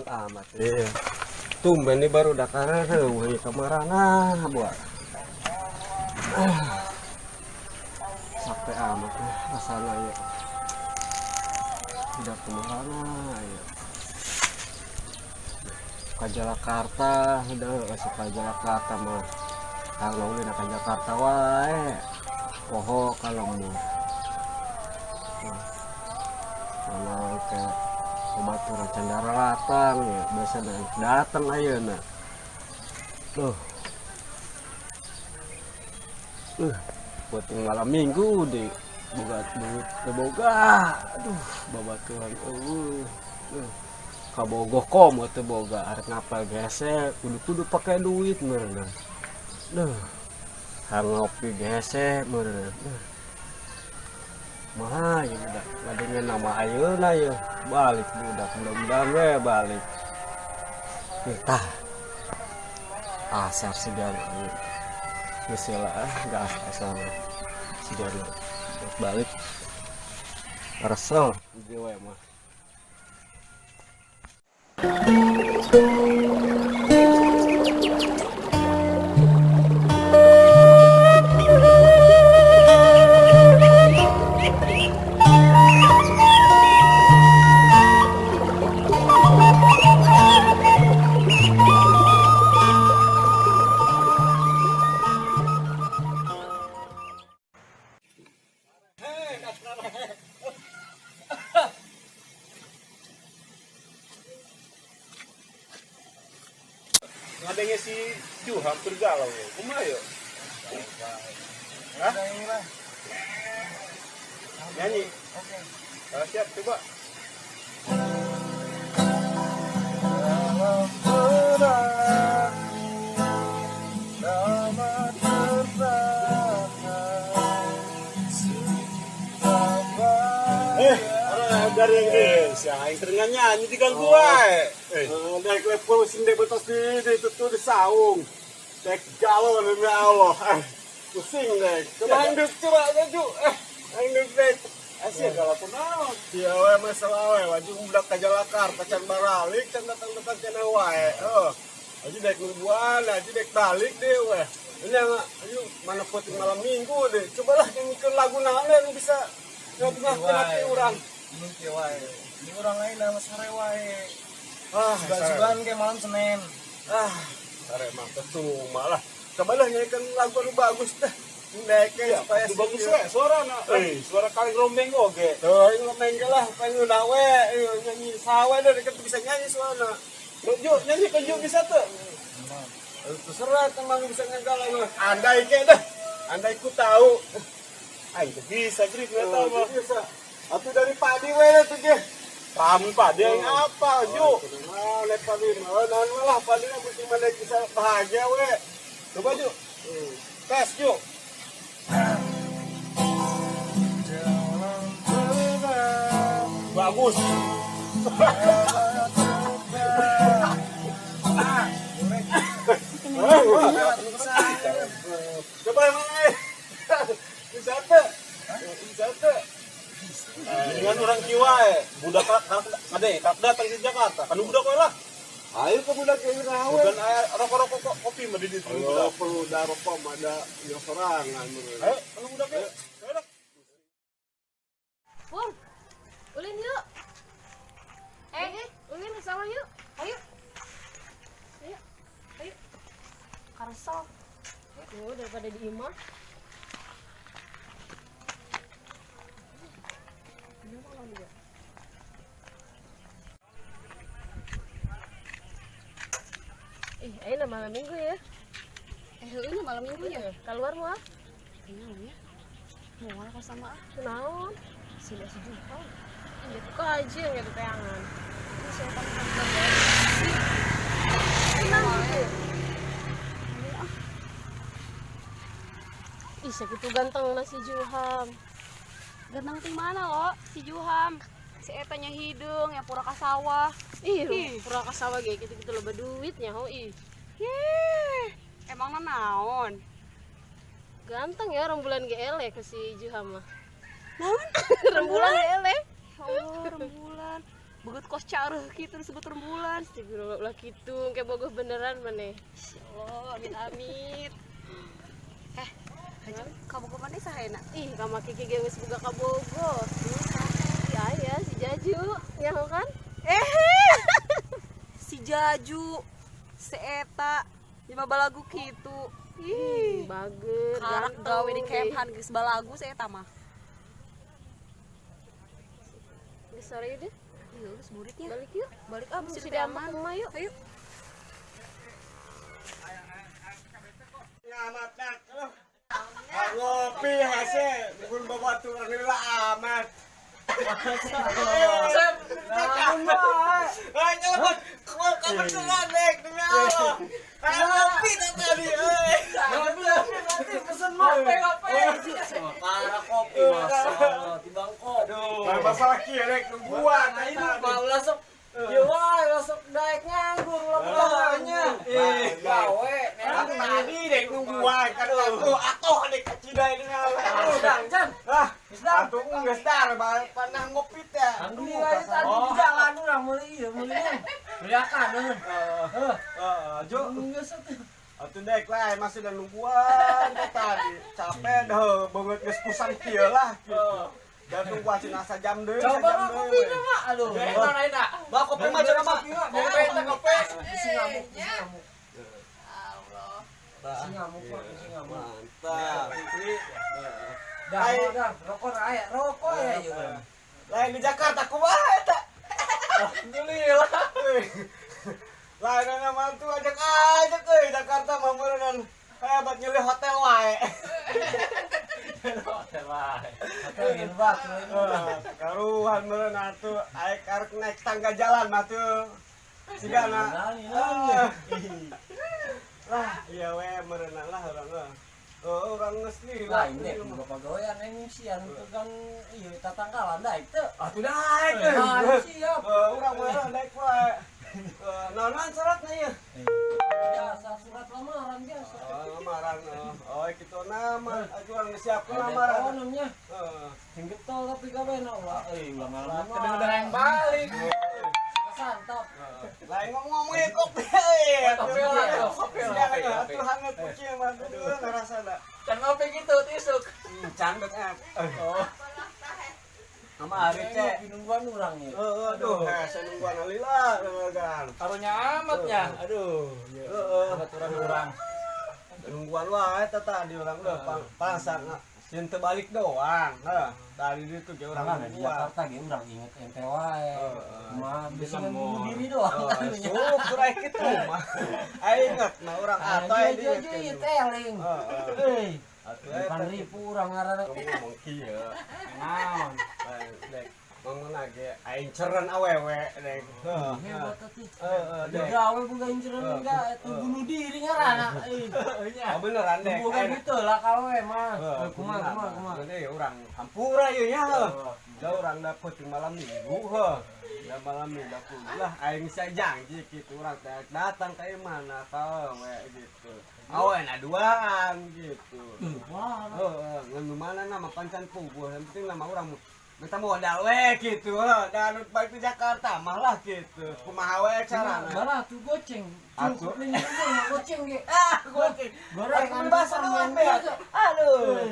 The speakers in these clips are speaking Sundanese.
Amat ya. Tumben nih baru udah karena kamarana buat. Capek amat ya rasanya ya. Tidak kemana ya. Ke Jakarta, udah masuk ke Jakarta mah. Kalau ulin ke Jakarta wae. Poho kalau mau. Mana ke babaturan candara datang ya, biasa datang ayeuna. Tuh. Buat malam minggu deh, boga duit teu boga. Aduh, babaturan eueuh. Kabogoh komo teu boga, arek ngapal gesek, kudu-kudu pake duit meureun. Duh. Har ngopi gesek meureun. Mah ya budak ngadengeun nama ayeuna ya balik budak mudah-mudahan we balik. Tah. Asar si Dana. Geus lah gas asal si Dana balik. Resel dewe mah. Ngadengnya si Ju hampir galau ya. Kumaha yo? Hah? Nyanyi. Oke. Kalau siap coba. Dari yang si aing teu nyanyi diganggu wae. Dari kue pusing deh betos di itu tuh di saung. Dek galau demi Allah. Pusing deh. Coba hidup coba maju. Hidup deh. Asih galau kunaon. Dia we masalah we wajib budak ka Jakarta can baralik can datang-datang kana wae. Heuh. Aja dek nungguan, aja dek balik deh we. Ini ayo mana puting malam minggu deh. Cobalah nyanyikan lagu naon yang bisa ngabungahkeun hati urang. Ini wae. Ini orang lain nama sare wae. Ah, sugan-sugan kayak malam Senin. Ah, sare mah percuma lah. Cobalah nyanyikan lagu anu bagus dah. Ndeke ya, supaya bagus we suara na. Suara kali rombeng oge. Tuh, ini rombeng lah, pengen we, nyanyi sawe deh deket bisa nyanyi suara. Ju, nyanyi ke Ju bisa tuh. Terserah teman bisa ngegal lagu. Andai ke dah. Andai ku tahu. Aing bisa jadi gue tahu mah. Bisa. Atau dari padi we tuh ge. Kamu padi yang apa, Ju? Nah, lek padi mah, naon lah padi mah penting mana bisa bahagia we. Coba Ju. Tes Ju. Bagus. Coba yang mana? Bisa tuh. Bisa tuh. Dengan orang kiwa budak kade tak datang di Jakarta. Kan budak we lah. Ayo ke budak yang rawe. Bukan air rokok-rokok kopi mah di ditu budak. Perlu da rokok mah ada yo sorangan. Ayo, kalau budak ya. Ayo. Pur. Ulin yuk. Ulin sama yuk. Ayo. Ayo. Ayo. Karesel. Daripada di imah. Ih, ayeuna malam minggu ya. Eh, ini malam minggu ya? Keluar moal? Kenyang ya. Moal ka sama ah. Kunaon? Si si Juham. Iya tuh kaji yang gitu teangan. Ini siapa yang Tenang gitu. Ih, sakitu ganteng na si Juham. Ganteng ting mana lo? Si Juham. Si etanya hidung yang pura kasawah. Ih, pura kasawah ge gitu-gitu loba duitnya ho ih. Yeh, emang naon? Ganteng ya rembulan ge eleh ke si Juham mah. Naon? Rembulan ge eleh. Ya Allah, rembulan. Begut kos careuh kitu disebut rembulan. Astagfirullah ulah kitu, kayak bogoh beneran maneh. Ya Allah, amit amit. Eh, haji kabogoh maneh saha enak? Ih, kama Kiki ge geus boga kabogoh. Si aya, si Jaju, nyaho kan? Eh, si Jaju, si eta, lima balagu kitu. Ih, bager. Karak gawe di Kemhan geus balagu si eta mah. Geus sore deh. Iya, geus buritnya. Balik yuk. Balik ah, Mesti mesti diaman aman. mah yuk. Ayo. Nyamat nak. Ngopi hese, mun babaturan heula amat. Ah, nyelebet. Kebetulan dek demi Allah. Ngopi tadi euy. Nanti pesen ngopi ngopi. Parah kopi masalah tibang kopi. Masalah kieu rek nungguan. Nah, itu mah ulah sok. Ya wae ulah sok daek nganggur ulah pulangnya. Eh, gawe. Kan tadi dek nungguan kan atuh atuh dek kacidai dengan Dang, Jan. Ah, Geus dang. atuh geus dar panah ngopi teh. Alhamdulillah tadi di jalan urang meuli ieu meuli. Meuli akan euy. Heeh, jo. Geus atuh. Atuh dek lah masih udah nungguan teh tadi. Capek dah banget geus pusang kieu lah gitu. Dan nungguan cenah sajam deui, Coba sajam mah deui. kopi na mah. Aduh. Enak. Bah kopi mah cenah mah. Kopi teh kopi. Bisi ngamuk, bisi ngamuk. Allah. Bisi ngamuk, Pak, bisi ngamuk. Mantap. Dah, dah, rokok aya, rokok aya ieu urang. Lain di Jakarta kumaha eta? Alhamdulillah. Lain na mantu ajak-ajak euy Jakarta mah meureun hebat nyeli hotel wae. Hotel wae. Hotel ieu batu. Karuhan meureun atuh aek arek naik tangga jalan mah tuh. Sigana. Lah, iya we meureun lah urang mah. Oh, urang geus lila. Lain deh, boga pagawean aing sian tukang ieu tatangkalan daek teu. Atuh daek. Ah, siap. Urang meureun daek wae. Naon suratna ieu? Biasa surat lamaran biasa. Oh, lamaran. Oh, kitu nama. Atuh urang disiapkeun lamaran. Oh, namanya. Heeh. Sing getol tapi kabeh na ulah euy ulah ngalamun. Udah yang balik. Santap. Lain ngomong-ngomongin kopi euy. Kopi lah, kopi lah. Atuh hangat kucing mah aduh ngarasana. Can ngopi gitu tisuk. Candut eh. Oh. Nama ari cek. Nungguan urang ieu. Heeh, aduh, hese nungguan alila kan. Karunya amatnya. Aduh. Heeh. Amat urang-urang. Nungguan wae teh tadi urang deh pangsa sieun teu balik doang. Heh, tadi ditu ge urang Urang di nungguan. Jakarta ge urang inget ente wae. Kumaha bisa bunuh diri doang. Syukur aya kitu mah. Aing inget mah urang atuh aya Ayo diinget. ayo teling. Heeh. Euy. Atuh Depan ribu urang ngaranna. Ngomong kieu. Naon? Dek, ngomong lagi aing ceren awewe dek. Heeh. Hebat atuh. Heeh, dek. Gawe boga inceran enggak itu bunuh diri ngaranna. Euy. Oh beneran dek. Boga gitu lah kalau mah. Kumaha kumaha kumaha. Gede urang hampura ieu nya heuh. Da urang dapet di malam minggu heuh. Da malam minggu lah aing bisa janji gitu urang teh datang ka imahna ka we gitu. Awe na duaan gitu. Wah. Heeh, ngan nu mana nama pancan puguh yang penting nama urang minta modal we gitu heuh. Da anu balik di Jakarta mah lah gitu. Kumaha we carana? Balah tuh goceng. Atuh. Cukup nih goceng ge. Ah, goceng. Gorengan Aku bahasa doang be. Aduh.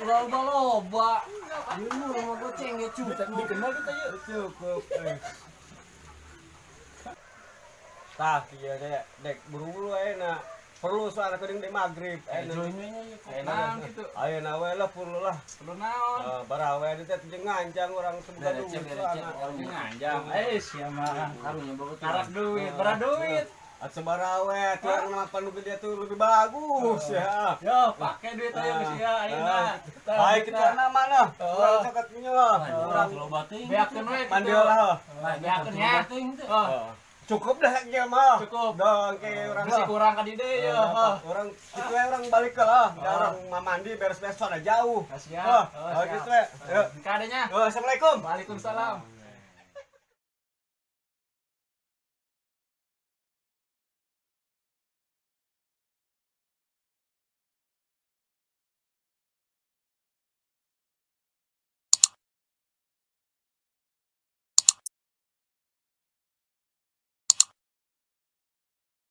Loba-loba. Ilmu rumah goceng ge cukup. Dikenal kita yuk. Cukup. Tah kieu dek, dek buru-buru ayeuna. Perlu soalnya kuring di maghrib. Enak gitu. Ayo nawe lah perlu lah. Perlu naon? Eh, barawe di teh jeung nganjang urang teu boga duit soalna. Nganjang. Eh, siapa? Karak duit, berah duit. Atau barawe tuh orang nama panu dia tuh lebih bagus ya. Yo, pakai duit aja geus ya, ayeuna. Baik kita nama lah. Urang caket nya lah. Urang Beakeun we kitu. mandi lah. Beakeun ya. Oh, Cukup dah kieu mah. Cukup. Dong ke urang masih lah. kurang ka di deui yo. Orang itu we orang balik ke lah. Da orang mah mandi beres-beres soalnya jauh. Siap. Oh, Oh, oh siap. gitu we. Yuk. Kadenya. Oh, assalamualaikum. Waalaikumsalam.